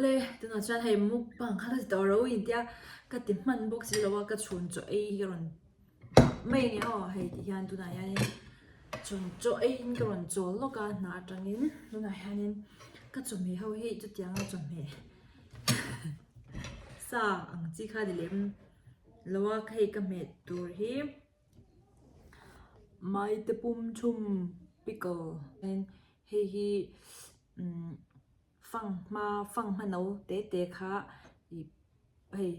Le tunah chuan hei mukbang kha ka ti tawh ro in tia ka ti hman bawk si lo a ka chhun chaw ei hi ka rawn mai a ni aw hei ti hian tunah hianin chhun chaw eiin ka rawn chawl lawk a hna atangin tunah hianin ka chawhmeh ho hi chutianga chawhmeh sa ang chi kha ni lem lo a hei ka hmeh tur hi maite pum chhum pickle hei hi umm. Fanghma fanghma no te te kha ih hei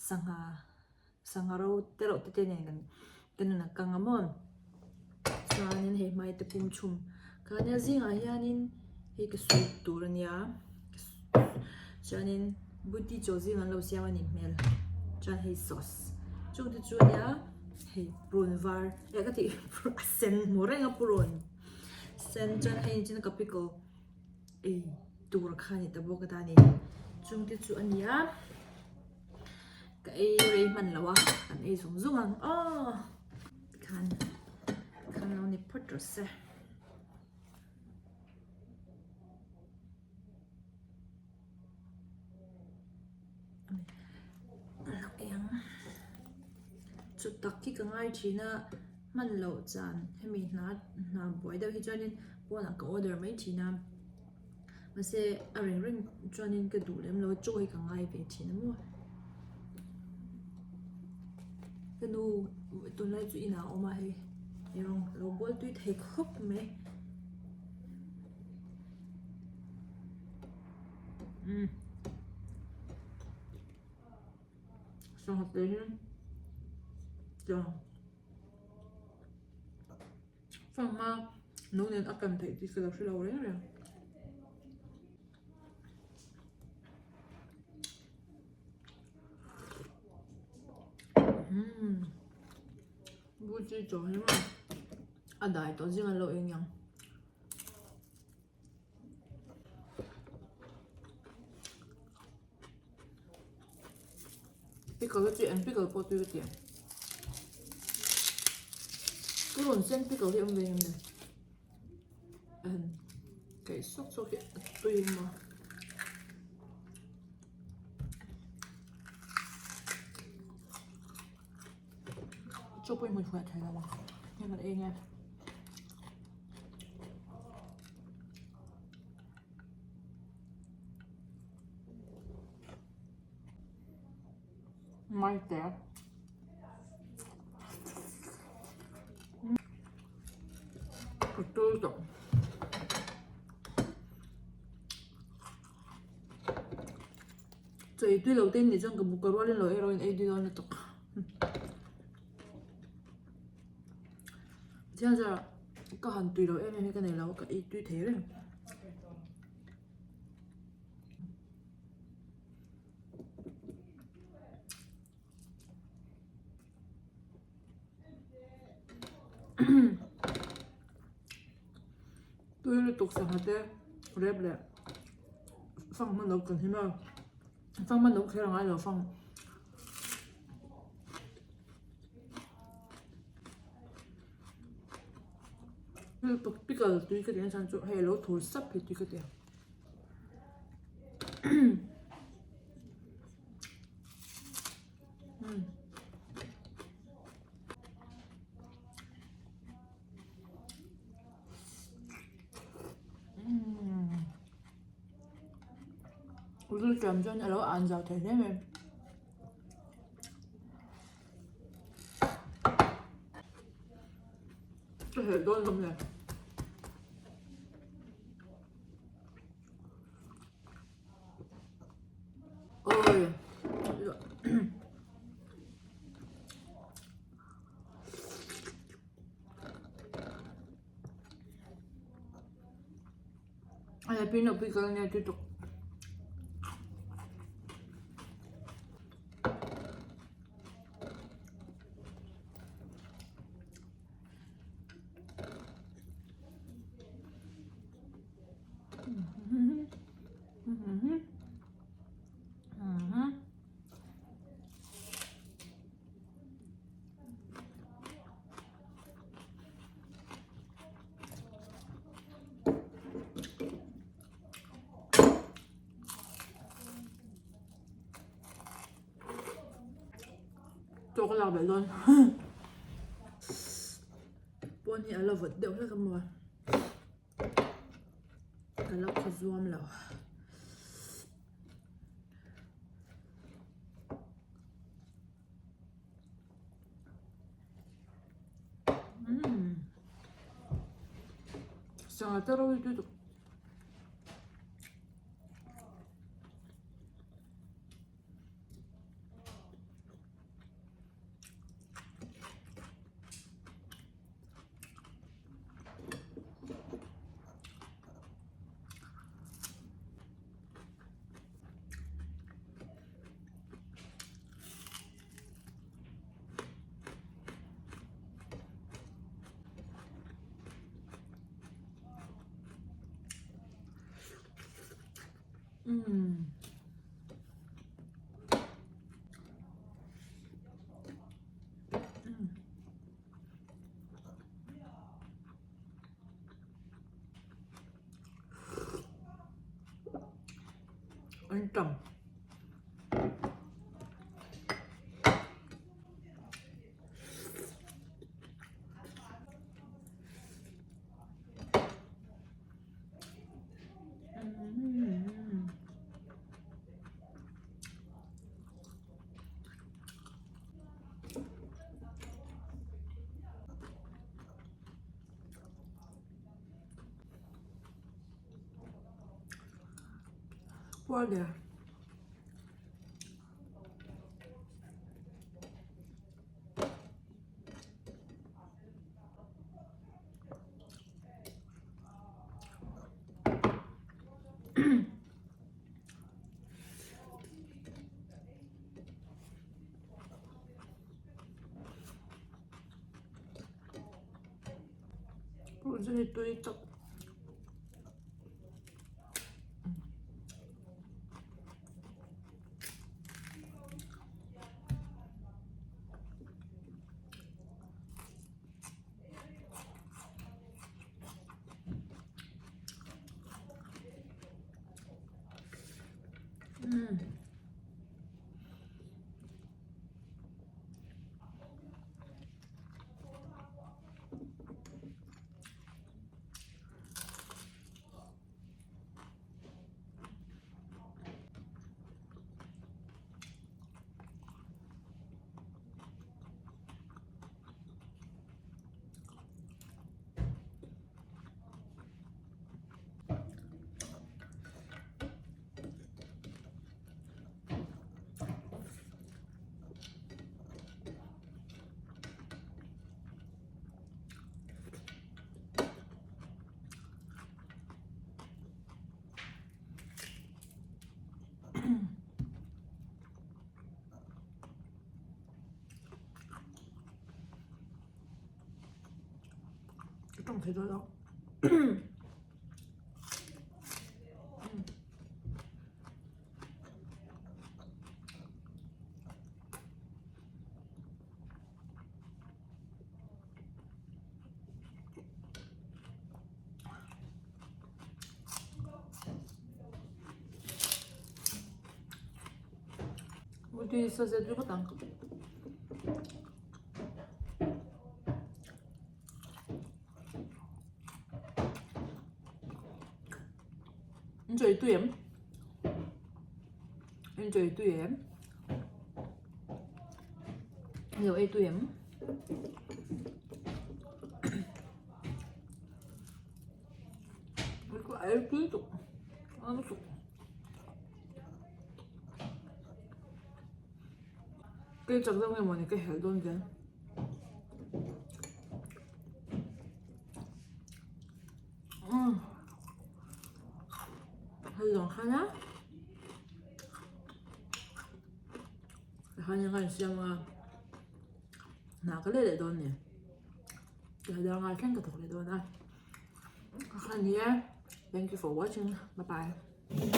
sangha sangha ro te reuh te te nen kan kan in a kang a maw chuanin hei hmai te pum chhum kha nia zingah hianin hei ka suit tur a nia chuanin buti chaw zing an lo siam a nih hmel chuan hei sauce chung te chu a nia hei purun var eh ka tih a sen hmu reng a purun sen chuan hei chin ka pickle. ei tur kha a ni ta bawk a ta ni chung te chu a ni a ka ei rei hman lo a kan ei zung zung ang aw tikhan tikhan lo ni phawt rawh se. Chu tak hi ka ngai thin a hman loh chan hemi hna hna buai deuh hi chuanin pawnah ka order mai thin a mahse a reng reng chuanin ka duh lem lo a chaw hi ka ngai ve thin a maw ka nu tunlai chu inah a awm a hei eirawng lo bawl tui thei khawp mai. Umm sangha te hi chuan fanghma no nen a kan theih tih ka lo hre lo reng reng. Umm buchi chaw hi maw a dai tawh zing an lo eng ang. Pickle chu eng pickle pawh tui ka ti ang. Ka rawn sen pickle hi awm ve em le? Ahem kaih sawk sawk hi a tui emaw. Chaw pawh i hmuih hmuih thei lo ang. Hei kan ei nge. Mai te. Ka tui tawh. Chaw ei tui lo te in nih chuan ka buk ka rual in lo ei rawh in ei tui dawn lutuk. Thian zara ka han tui lo em em hi ka nei lo ka ei tui thei reng. Tui lutuk sangha te rep leh fanghma no kan him a fanghma no kher a ngai lo fang. Pickle tui ka tih na chhan chu hei alo thur sap hi tui ka ti a. Rilṭam chuan a lo an zau thei hle mai. Ka herh dawn lawm le. Awi. Ai pin lo pi kal nia ti tuk. Chaw ka lak belh dawn. Pawn hi a la vawt deuh hlek a maw. Ka la khaw zuam lo. Umm. Sangha te ro hi tui tuk. Umm. Umm. An tam. Puar der. Purun hi tui tak. Umm. Ka tawng thei dawn lo. Mutui sa zet ringawt ang. Enjoy tui em? Enjoy tui em? Nhiều ei tui em? Ei tui tuk. Ăn tuk. Kei chak deuh nge mawni ka helh dawn zel. Umm hei zawng khan a tikhan hian ka insiam a hna ka leh leh dawn ni tih dang ah thleng ka thawk leh dawn a ka khan hi e thank you for watching bye bye.